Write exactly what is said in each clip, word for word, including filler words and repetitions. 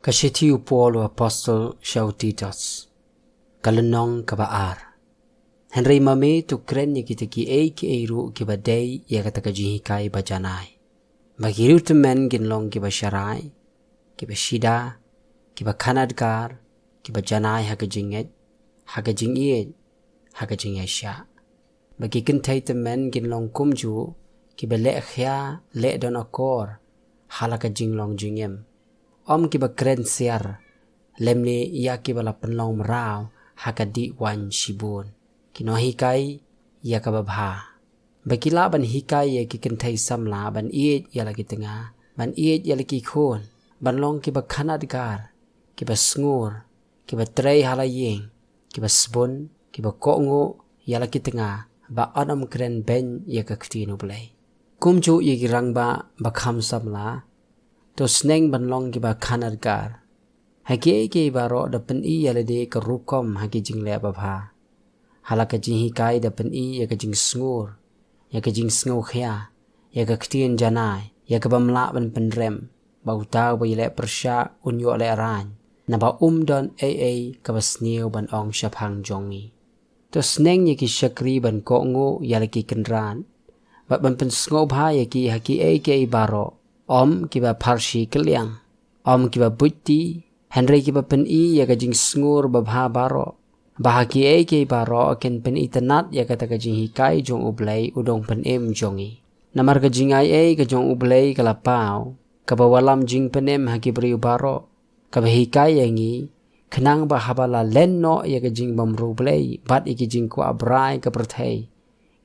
Ka shithi u Paul u apostol sha u Titus. Ka lynnong kaba ar. Hynrei ma me to kren ïa kita kiei kiei ruh kiba dei ïa kata ka jinghikai ba janai. Ba ki riew tymmen kin long kiba sharai, kiba shida, kiba khanadkar, kiba janai ha ka jingngeit, ha ka jingïeit, ha ka jingïaishah. Ba ki kynthei tymmen kin long kumjuh, kiba leh khia, leh don akor ha la ka jinglong jingim. Ym kiba kren siar, lymne ïa kiba la pynlong mraw ha ka dih waiñ shibun. Ki nonghikai ïa kaba bha. Ba ki lah ban hikai ïa ki kynthei samla ban ïeit ïa la ki tnga, ban ïeit ïa la ki khun, ban long kiba khanadkar, kiba sngur, kiba trei ha la ïing, kiba sbun, kiba kohnguh ïa la ki tnga, ba yn ym kren beiñ ïa ka ktien U Blei. Kumjuh ïa ki rangbah ba kham samla, to sneng ban long kiba khanadkar. Ha kiei kiei baroh da pyni ïa lade ka rukom ha ki jingleh babha. Ha la ka jinghikai da pyni ïa ka jingsngur, ïa ka jingsngewkhia, ïa ka ktien janai, ïa kaba ym lah ban pynrem, ba uta uba ïaleh pyrshah un ïoh lehraiñ, naba um don ei ei kaba sniew ban ong shaphang jong ngi. To sneng ïa ki shakri ban kohnguh ïa la ki kynrad, bad ban pynsngewbha ïa ki ha kiei kiei baroh, ym kiba pharshi kylliang, ym kiba buit ti, hynrei kiba pyni ïa ka jingsngur babha baroh. Ba ha kiei kiei baroh kin pynitynnad ïa kata ka jinghikai jong U Blei u nongpynim jong ngi. Namar ka jingaiei ka jong U Blei ka la paw, kaba wallam jingpynim ha ki briew baroh, kaba hikai ïa ngi, khnang ba haba la len noh ïa ka jingbymriewblei bad ïa ki jingkwah brai ka pyrthei,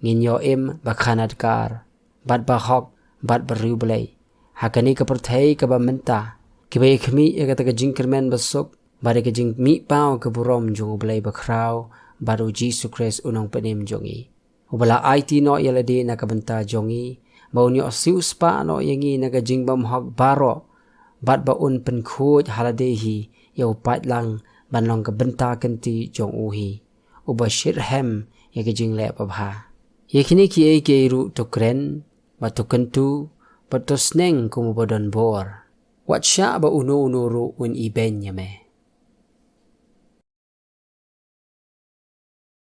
ngin ïoh im ba khanadkar, bad ba hok, bad ba riewblei ha kane ka pyrthei kaba mynta, kiba ïakhmih ïa kata ka jingkyrmen basuk, bad ïa ka jingmihpaw ka burom jong U Blei bakhraw, bad U Jisu Khrist u nongpynim jong ngi. Uba la aiti noh ïa lade na ka bynta jong ngi, ba un ïoh siewspah noh ïa ngi na ka jingbymhok baroh, bad ba un pynkhuid ha lade hi ïa u paidlang ban long ka bynta kynti jong u hi, uba shitrhem ïa ka jingleh babha. Ïa kine kiei kiei ruh to kren, bad to kyntu, bad to sneng kum uba don bor. Wat shah ba uno uno ruh un ibeiñ ïa me.